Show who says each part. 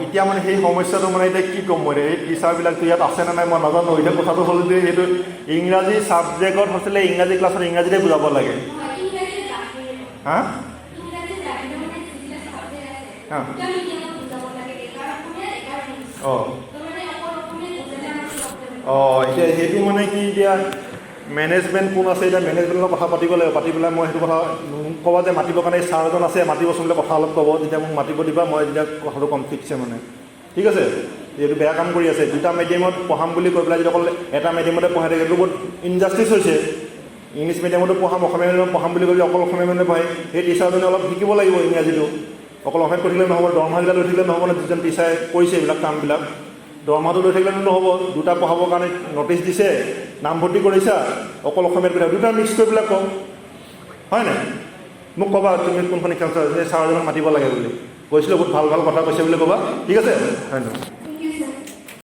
Speaker 1: এতিয়া মানে সেই সমস্যাটো মানে এতিয়া কি ক'ম মই, এই টিচাৰবিলাকতো ইয়াত আছেনে নাই মই নাজানো। এতিয়া কথাটো হ'ল যে সেইটো ইংৰাজী ছাবজেক্টত আছিলে, ইংৰাজী ক্লাছত ইংৰাজীতে বুজাব লাগে। হা হা অঁ অঁ এতিয়া সেইটো মানে কি, এতিয়া মেনেজমেণ্ট কোন আছে, এতিয়া মেনেজমেণ্টৰ লগত কথা পাতিব লাগিব। পাতি পেলাই মই সেইটো কথা মোক ক'বা যে মাতিবৰ কাৰণে ছাৰ এজন আছে, মাতিবচোন বোলে, কথা অলপ ক'ব। তেতিয়া মোক মাতিব দিবা, মই তেতিয়া কথাটো ক'ম ঠিকছে মানে। ঠিক আছে? এইটো বেয়া কাম কৰি আছে। দুটা মিডিয়ামত পঢ়াম বুলি কৈ পেলাই যদি অকল এটা মিডিয়ামতে পঢ়াই থাকে, এইটো বহুত ইনজাষ্টিছ হৈছে। ইংলিছ মিডিয়ামতো পঢ়াম, অসমীয়া মিডিয়ামত পঢ়াম বুলি কৈ অকল অসমীয়া মিডিয়ামত পঢ়ায়, সেই টিচাৰজনে অলপ শিকিব লাগিব ইংৰাজীটো। অকল অসমীয়াত কৈ থাকিলে নহ'ব, দৰমহাকেইটা লৈ থাকিলে নহ'ব ন। যিজন টিচাৰে কৰিছে এইবিলাক কামবিলাক, দৰমহাটো লৈ থাকিলেতো নহ'ব। দুটা পঢ়াবৰ কাৰণে নটিচ দিছে, নামভৰ্তি কৰিছা, অকল অসমীয়াত কৈ থাকা, দুটা মিক্স কৰি পেলাই কওঁ, হয় নাই? মোক ক'বা তুমি কোনখন শিক্ষক, সেই ছাৰজনক মাতিব লাগে বুলি কৈছিলোঁ, বহুত ভাল ভাল কথা কৈছে বুলি ক'বা। ঠিক আছে, ধন্যবাদ।